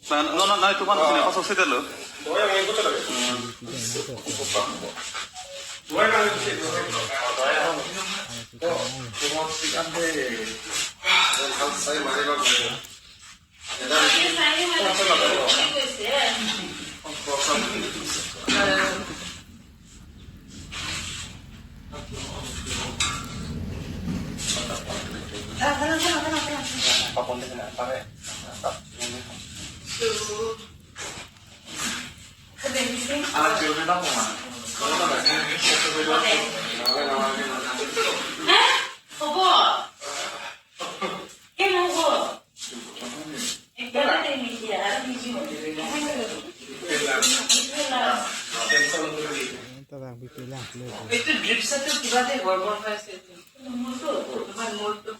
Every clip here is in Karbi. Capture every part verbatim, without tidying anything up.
Na, no, no, na, itu kan sini, pasok sini lo. Itu drip satu tiba deh, gol-gol kayak situ. Nomor tuh, nomor tuh.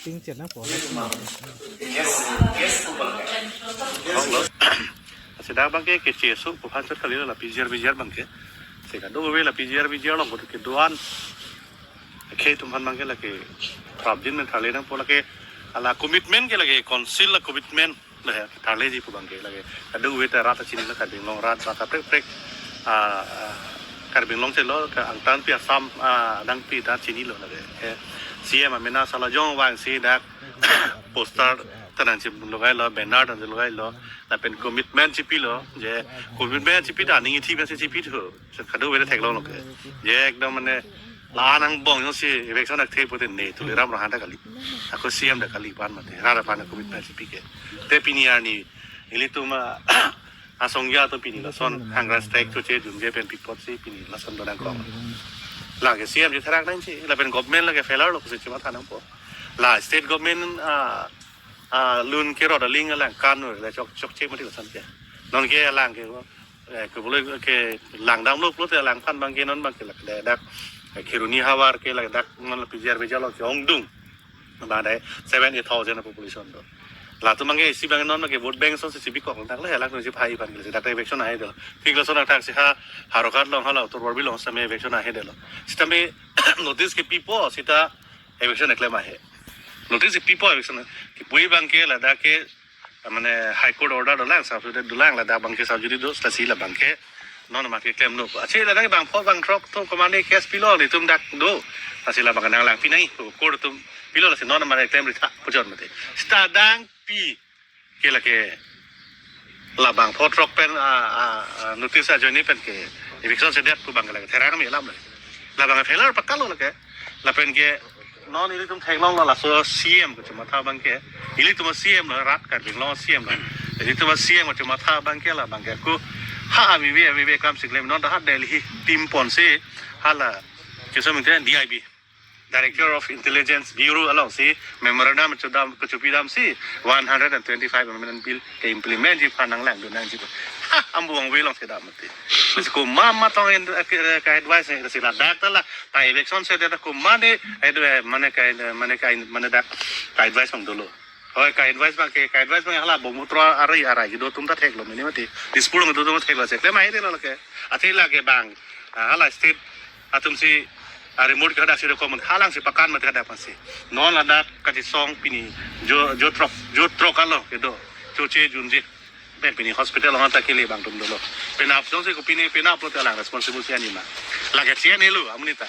Ting chet na po. Seta abangke keche so pu aphan chot kali la P G R V G R abangke. Seta do we la P G R V G R along kedo-an. Akhei atum aphan abangke lake prapjin pen tharle nangpo, lake hala commitment ke lake council la commitment. Lake tharleji pu abangke lake. Kadokave ta rat ta chini lo, Karbi Anglong rat ta kaprek kaprek. Ah, ah, Karbi Anglong chelo, ke angtan pi Assam, ah, nangpi ta chini lo lake. Eh, C M amena sala jong vangsi dak poster ta nangchim logai lo, banner ta logai lo. Lapen commitment chipi lo, je commitment chipi ta ning ithi pensi chipi thu. Kadokave ta theklong lo ke. Je ekdom mane la angbong jongsi election akthe pute ne Tuliram Ronghang ta kali. Ako C M ta kali pu-an mate. Rat aphan commitment chipi ke. Te pini arni ilitum, ah, asongja atum pini lason hunger strike choche junje pen pi apotsi pini lason do nangkok. Lake C M chetherak nangji, lapen government lake failure lo pusi chematha nangpo. La state government, ah, ah, lun kerot aling alang kan le chok chokche mati lason ke. Non ke alang ke, eh, ke boleh ke langdam lo pulote alangphan abangke non abangke lake dak, eh, Kheroni havar ke lake dak non la P G R V G R along ke ongdung. Ba dai seven eight thousand population do. Latum abangke isi abang non abangke vote bank asonsi chibikok dak le, latum si phai aphan ke si dak eviction ahe do. Thik lason athak si ha Howraghat along hala Uttar Borbil along sitame eviction ahe detlo. Sitame notice kepipo seta eviction keklem ahe. Notice kepipo eviction. Kipu abangke ladak ke mane High Court order dolang, sub judice dolang, ladak abangke sub judice do, lasi la abangke non mati klemlo. Achi ladak bangpho bangthrok atum komane case pilo, ilitum dak do. Lasi la abang nanglang pinai, court atum pilo, lasi non mane klem ritha pu chot mate. Seta adang pi ke lake la bangpho throk pen, ah, ah, ah, notice ajoine pen ke eviction sedet pu abangke lake therak me alam lake. La abang failure pakalo lake. Lapen ke non ilitum theklong lo laso C M kachematha abangke. Ilitum C M lo, rat Karbi Anglong C M lo. Ilitum C M kachematha abangke la abangke ko ha avive avive akam si klem, non ta ha Delhi team ponsi hala keso minte D I B, Director of Intelligence Bureau alongsi memorandum chodam kechopi damsi one hundred and twenty-five Amendment Bill ke implement ji aphan nanglangdun nangji. Ha, ambu angve along si dam mati. Lasi komat ma tong in, eh, ke, eh, ka-advice ne, lasi ladak ta la, ta eviction sedet komat ne, eh, do, eh, mane ka, eh, mane ka, mane dak ka-advice abang dolo. Hoi, ka-advice abangke, ka-advice abang hala Brahmaputra arai arai kedo atum ta theklo mene mati. Dispur along kedo atum theklo, si klem ahe detlo lake. Athe lake bang, ah, hala state atumsi, ah, remote ke hadak si do common, halangsi pakan mati hadak aphansi. Non ladak kachisong pini jo, jo throk, jo throk alo kedo. Choche junje. Pen pini hospital along ta kele abang atum dolo. Penap jongsi ko pini penap pulote alang responsible si ani ma. Lake si ani lo amonit ta.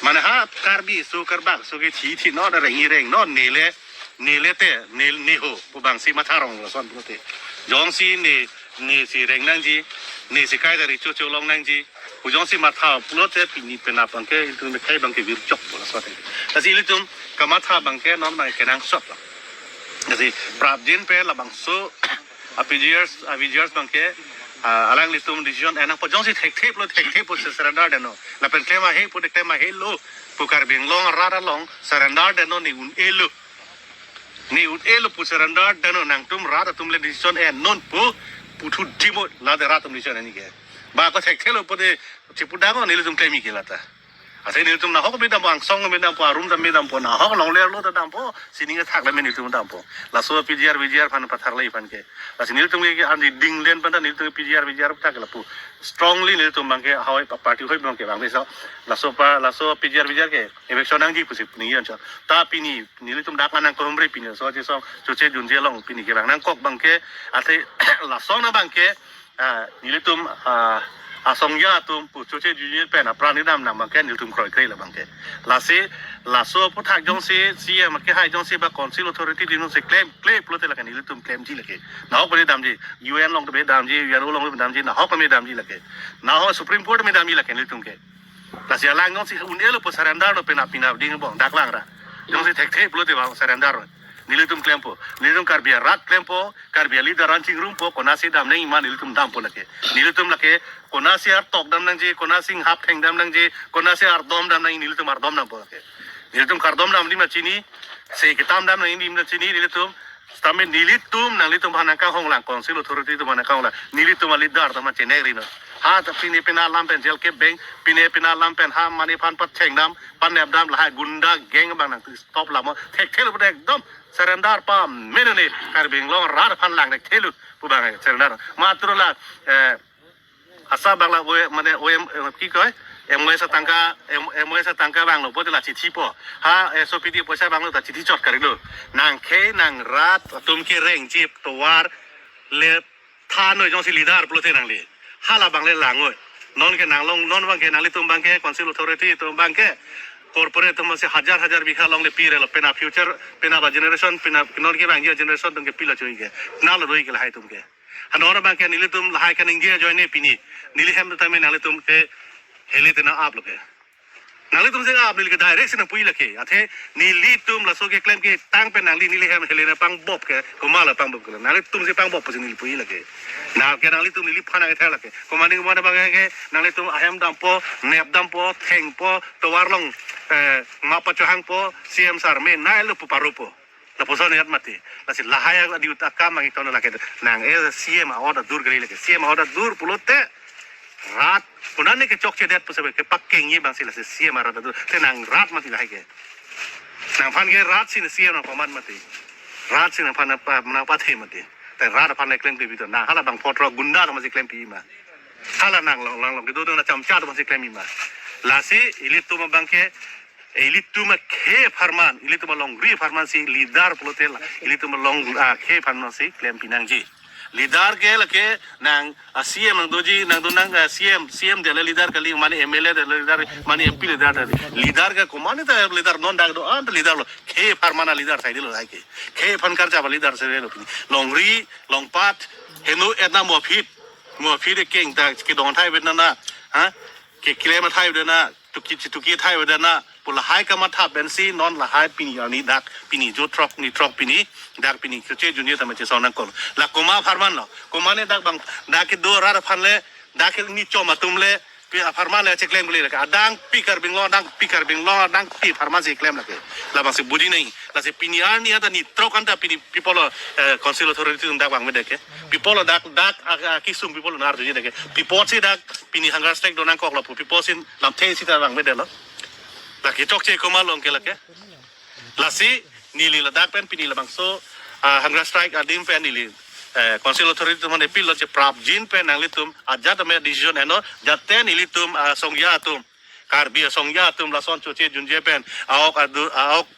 Mane ha Karbi aso karbak aso ke thi thi non reng ireng non, nele, nele te, ne, ne ho pu abangsi matha rong lason pulote. Jongsi ne, nesi reng nangji, nesi kaita ri chocho long nangji pu jongsi matha pulote pini penap abangke, ilitum akhei abangke virchok pu lason. Lasi ilitum kamatha abangke non abang kenangsot lo. Lasi prapjin pen labangso a P G Rs, a P G Rs abangke, ah, alanglitum decision enangpo, jongsi thekthe pulo thekthe pu si surrender detnon. Lapen klem ahe pute klem ahe lo pu, Karbi Anglong arat along surrender detnon, ne un-e lo. Ne ut-e lo pu surrender damnon, nangtum rat atum le decision en non pu puthu dimo, lade rat atum decision ani ke. Ba ko thekthelo pu de chipu dango nelitum klem-ik ke lata. Ase nelitum nahok me dampo, angsong me dampo, arum ta me dampo, nahok longle lo ta dampo, sining athak le me nelitum dampo. Laso P G R, V G R aphan pathar le aphan ke. Lasi nelitum ke andi dinglen panta nelitum P G R, V G R athak ke lapu. Strongly nelitum abang ke hoi pa-, party hoi abang ke bang besa. Laso pa, laso P G R, V G R ke eviction nangji pusi ning yan cha. Ta pini nelitum dak nang kohomre pini so che song choche junje along pini ke bang nangkok abang ke ase lason abang ke, ah, nelitum, ah, asongja atum pu choche junje pen apran kedam nang abang ke nelitum kroikre la abang ke. Lasi laso aphuthak jongsi C M kehai jongsi ba council authority atum jongsi klem kle pulote lake nelitum klemji lake. Nahok pen damji, U N along ta pen damji, U N O along ta pen damji, nahok pen damji lake. Nahok Supreme Court pen damji lake nelitum ke. Lasi alang jongsi un-e lo pu surrender lo penap penap ding bong dak lang ra. Jongsi thekthe pulote ba surrender lo. Nelitum klempo. Nelitum Karbi arat klempo. Karbi aleader an chingrumpo. Konatsi dam nangji ma nelitum dampo lake. Nelitum lake konatsi artok dam nangji, konatsi hap theng dam nangji, konatsi ardom dam nangji nelitum ardom dampo lake. Nelitum kardom dam adim ta chini. Se ketam dam nangji adim ta chini nelitum. Sitame nelitum nanglitum aphan nangkanghong lang, council authority atum aphan nangkanghong lang. Nelitum aleader atum chenekri non. Ha ta pine pina alam pen jail ke beng, pine pina alam pen ha mane aphan patheng dam, panep dam, lahai gunda gang abang nang stop lamo. Thekthelo pu ekdom surrender pamenon ne Karbi Anglong arat aphan lang thekthelo pu abang surrender. Matro la, eh, asa abang la oe mane oe, eh, ki koi? M O S atangka, M-, M O S atangka abang lo, bote la chithi po. Ha, eh, S O P D poisa abang lo ta chithi chot kari lo. Nang khei nang rat atum kerengji tovar le thanoi jongsi leader pulote nangli. Hala abang le langoi. Non ke nang long, non abang ke nanglitum abang ke council authority atum abang ke corporate atum si hajar hajar bigha longle pire lo. Penap future, penap generation, penap non ke abang generation atum ke pilo chui ke. Nalo doi ke lahai atum ke. Hanor abang ke nelitum lahai kaningje ajoine pini. Neli hem tame nanglitum ke hele te nang-ap lo ke. Nanglitum si ap neli ke direct si nangpui lake. Athe nelitum laso keklem ketang pen nangli neli hem hele nangpangbop ke. Komat la pangbop ke. Nanglitum si pangbop pusi neli pui lake. Na ke nanglitum neliphan nang-ethek lake. Komat ning komat abang ke nanglitum ahem dampo, nep dampo, thengpo, tovar along, eh, map pachohangpo, C M sir me nai lo pu paropo. Lapuson yat mati. Lasi lahai adiut akam abang iton lake. Nang e C M a-order dur kali lake. C M a-order dur pulote rat konane kechokchedet pusi kepakengji abang si lasi C M a-order dur. Te nang rat mati lahai ke. Nangphan ke rat si C M nangpaman mati. Rat si nangphan nangpa, nangpathe mati. Te rat aphan le klem ke bito. Nang hala abang photro gunda atum si klem pi ma. Hala nang long long long kedo do na chamcha atum si klem pi ma. Lasi ilitum abang ke ilitum akhei apharman, ilitum alongri apharman si leader pulote la, ilitum along, ah, akhei apharman si klem pinangji. Leader ke lake nang, ah, C M nang doji, nang do nang, ah, C M, C M de le leader kali, mane M L A de le leader, mane M P leader de. Leader ke komat ta leader non dak do-an ta leader lo. Akhei apharman a-leader sai dilo hai ke. Akhei aphan karjap a-leader sai dilo. Longri, longpat, heno etna mo aphi, mo aphi de keng ta kedong thai vet na na, ha? Keklem thai vet na. Tuki chi tuki thai vet na pu lahai kamatha pensi non lahai pini arni dak pini jo throk ni throk pini dak pini keche junye tame chesong nangkok. La komat apharman lo. Komat ne dak abang dak kedo rat aphan le dak ke ni chom atum le pi apharman le cheklem le ke. Adang pi Karbi Anglong, adang pi Karbi Anglong, adang pi apharman si klem lake. Labang si buji nai. Lasi pini arni anta ni throk anta pini pi apot lo, eh, council authority atum dak vangvedet ke. Pi apot lo dak dak, ah, ah, kesung pi apot lo nar tuji dak ke. Pi apot si dak pini hunger strike do nangkok lo pu pi apot si lamthe sita vangvedetlo. Lake chokche komat along ke lake. Lasi neli ladak pen pini labangso, ah, hunger strike adim pen neli, eh, council authority atum aphan appeal lo, cheprapjin pen nanglitum ajat tame decision ennon, jate nelitum, ah, asongja atum, Karbi asongja atum lason choche junje pen a-ok adu, a-ok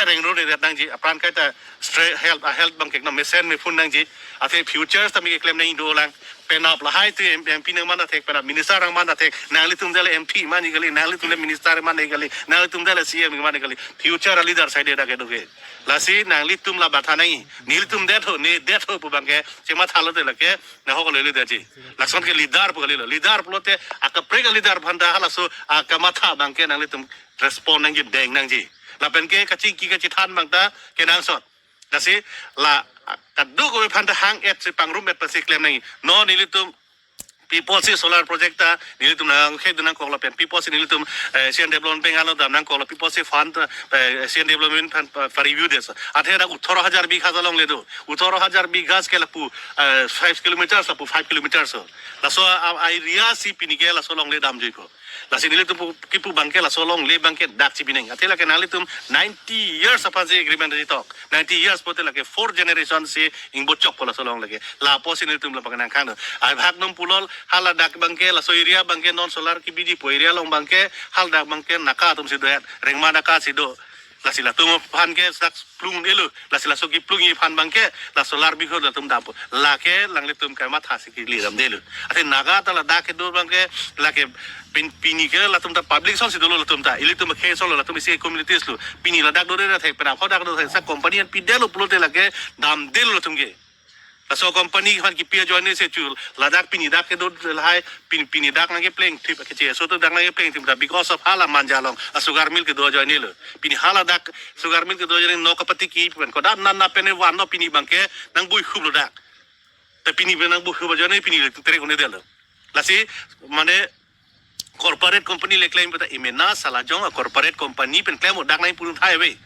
rengro redet nangji, apran kaita stre-, health, a-health abang ke ekdom mesen mephun nangji. Athe future tame keklem nangji dolang. Penap lahai te M-, M P nangman athek, penap minister nangman athek, nanglitum dele M P man ikali, nanglitum dele minister man ikali, nanglitum dele C M man ikali. Future a-leader sai de dak kedo ke. Lasi nanglitum la batha nangji. Nelitum det ho, ne det ho pu abang ke, chematha lote lake, nahok lele detji. Lason ke leader pu kalilo. Leader pulote, akaprek a-leader aphan ta halaso, akamatha abang ke nanglitum respond nangji, deng nangji. Lapen ke kachingki kachethan abang ta, kenangsot. Lasi la kadokave aphan ta hang-et si pangrum-et pensi klem nangji. Non nelitum Pi apotsi solar project ta nelitum nangkhedun nangkok lapen pi apotsi nelitum, eh, Asian Development Bank along dam nangkok la, pi apotsi fund, eh, Asian Development Fund pa, pa review det. Athe dak othoro hajar bigha alongle do. Othoro hajar bigha ke lapu, eh, five kilometers, lapu five kilometers. Laso a, a area si pini ke laso alongle damjoi ko. Lasi nelitum pu, kipu abangke laso alongle abangke dak si bineng. Athe lake nanglitum ninety years aphan si agreement si tok. Ninety years pulote lake four generation si ingbo chokpo laso along lake. Lapusi nelitum labang nangkhang do. Ai bhag num pulo, hala dak abangke, laso area abangke non solar kebiji pu area along abangke, hala dak abangke Naga atum si do, Rengma Naga si do. Lasi latum aphan ke sak plung-elo, lasi laso keplung-i aphan abangke, la solar bihur latum dampo. Lake nanglitum kamatha si kili damdelo. Athe Naga ta ladak kedo abangke, lake pin, pini ke latum ta public asonsi dolo latum ta. Ilitum ke asonlo, latum isi communities lo. Pini ladak dode ra thek, penap hadak do thek, sa company an pidetlo pulote lake damdelo latum ke. Laso company aphan kipi ajoine si chul, ladak pini dak kedo lahai, pin, pini dak nangkeplengthip, keche aso atum dak nangkeplengthip ta because of hala Manja along a sugar mill kedo ajoine lo. Pini hala dak sugar mill kedo ajoine nok kapatiki pen, kodam nana pen vanlo, pini abangke nangbuihuplo dak. Te pini pen nangbuihup ajoine pini le trek un-edetlo. Lasi mane corporate company le claim puta imena Salajong a corporate company pen claim dak nangpudun thai ave.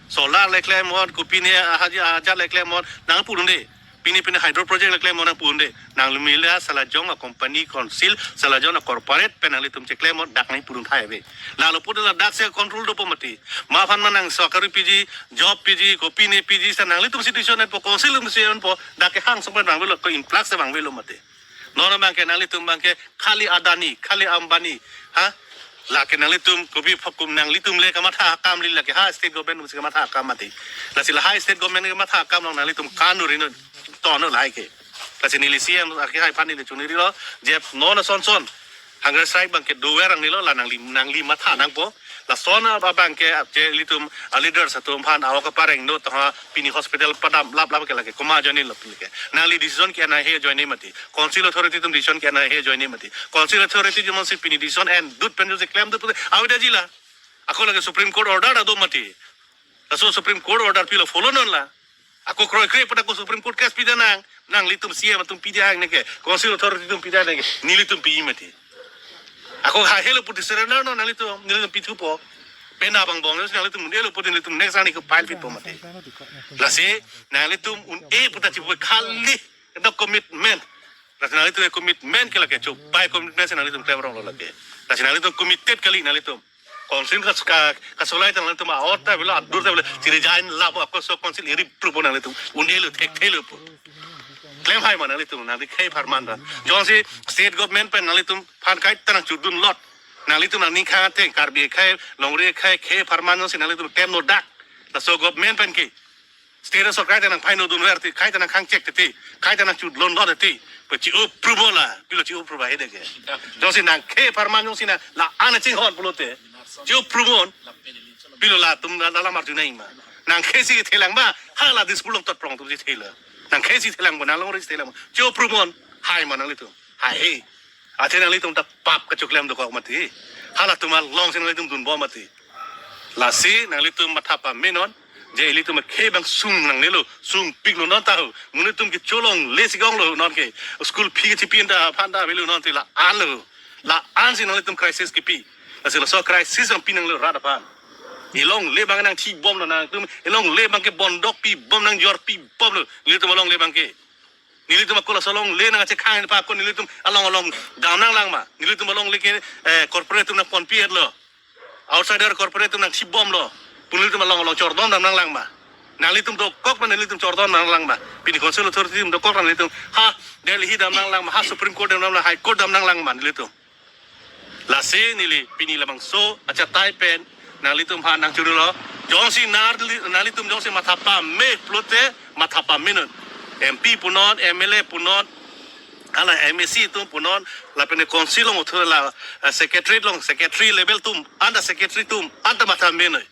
Solar le claim on, kopine haji hajar le claim on, nangpudunde. Pini pini hydro project le claim on nangpudunde. Nangli mila Salajong a company council, Salajong a corporate pen nanglitum che claim on dak nangpudun thai ave. Nanglo pudun ladak si control dopo mati. Ma aphan ma nang sorkari piji, job piji, kopine piji, sa nanglitum si decision po, council atum si po, dak kehang song pen vangvelo, ko influx si vangvelo mati. Non abangke nanglitum abangke khali Adani, khali Ambani. Ha? Lake nanglitum kopi phakum nanglitum le kamatha akam li, lake ha state government atum si kamatha akam mati. Lasi lahai state government kamatha akam along nanglitum kanu rino tono lahai ke. Lasi neli C M akehai aphan neli chungrilo, je non ason son hunger strike abangke dover nangnelo, la nangli, nangli matha nangpo. Lason abangke je ilitum a leaders atum aphan awak kapareng do, taha pini hospital padam lap lap ke lake komat ajoine lo pini ke. Nangli decision ke-en ahe ajoine mati. Council authority atum decision ke-en ahe ajoine mati. Council authority atum si pini decision endut pen si klemdut pute avedet ji la. Ako lake Supreme Court order ta do mati. Laso Supreme Court order pilo follow non la. Ako kroikre pada ako Supreme Court case pida nang, nanglitum C M atum pida nang ke, council authority atum pida nang ke, nelitum pi mati. Ako ha helo pute surrender non, nanglitum, nelitum pithupo. Penap angbong nanglitum un-elo pute nelitum next ani ko file pitpo mati. Lasi nanglitum un-e puta chipu khali do commitment. Lasi nanglitum commitment ke lake chupai commitment si nanglitum klem ronglo lake. Lasi nanglitum committed kali nanglitum. Council ka, ka, kasolai ta nanglitum a-ot ta avelo, adur ta avelo, chiri jain labo ako so council iri prupo nanglitum. Un-elo thekthelo pu. Klem hai ma nanglitum, nangli khei apharman ta. Jongsi state government pen nanglitum aphan kaita nangchudun lot. Nanglitum nangning khang ateng, Karbi akhei, Longri akhei, khei apharman jongsi nanglitum tem no dak. Laso government pen ke. State sorkar ta nangphainodun ver te, kaita nangkhang chek te, kaita nangchudun lot te. Pe chi-o prupo la, pilo chi-o prupo hede ke. Jongsi nang khei apharman jongsi na la-an chinghon pulote. Chi-o prupo non. Pilo latum la, la, la marju nai ma. Nang khei si thelang ma, hala Dispur along totprong atum si thela. Nang khei si thelang ma, nang Longri si thelang ma. Chi-o prupo non, hai ma nanglitum. Hai he. Athe nanglitum ta pap kachoklem dokok mati. Halatum alongsi nanglitum dunbom mati. Lasi nanglitum matha pame non. Je ilitum akhei abang sung nangnelo, sungpiklo non tahu. Monit atum ke cholongle si gonglo non ke. School fee kachipin ta aphan ta avelo non te la-an lo. La-an si nanglitum crisis kipi. Lasi laso crisis abang pinanglo rat aphan. Ilongle abang nangthibomlo nangtum. Ilongle abang ke bondok pibom, nangjor pibomlo. Nelitum alongle abang ke. Nelitum ako laso alongle nangchekhang pa ako nelitum along along dam nanglang ma. Nelitum alongle ke, eh, corporate atum nangponpi-etlo. Outsider corporate atum nangthibomlo. Pu nelitum along along chordom dam nanglang ma. Nanglitum dokok ma nelitum chordom nanglang ma. Pini council authority atum dokok ma nelitum. Ha Delhi dam nanglang ma. Ha Supreme Court dam nanglang, High Court dam nanglang ma nelitum. Lasi neli pini labangso achatai pen nanglitum aphan nangchurilo. Jongsi nar-, nanglitum jongsi matha pame pulote matha pame non. M P punon, M L A punon, hala M A C atum punon, lapen council along uthu la, eh, secretary along, secretary level atum, anta secretary atum, anta matha pame non.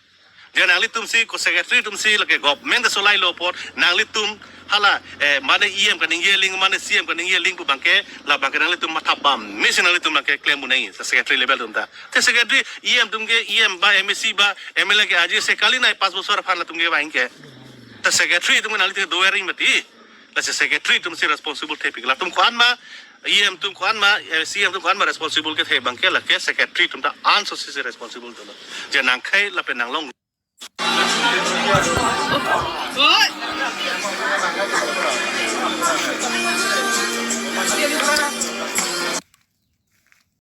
Je nanglitum si, ko secretary atum si, lake government solailo apot, nanglitum hala, eh, mane E M kaningje aling, mane C M kaningje aling pu abangke, la abangke nanglitum matha pame si nanglitum abangke klem unai, sa secretary level atum ta. Te secretary, E M atum ke, E M ba, M A C ba, M L A ke aji sekali nai pas bosor aphan latum kevang ke. Te secretary atum nanglitum dover-i mati. Lasi secretary atum si responsible thepik. Latum ko-an ma, E M atum ko-an ma, eh, C E M atum ko-an ma responsible kethe abang ke lake secretary atum ta ansose responsible dolo. Je nangkhei lapen nanglong.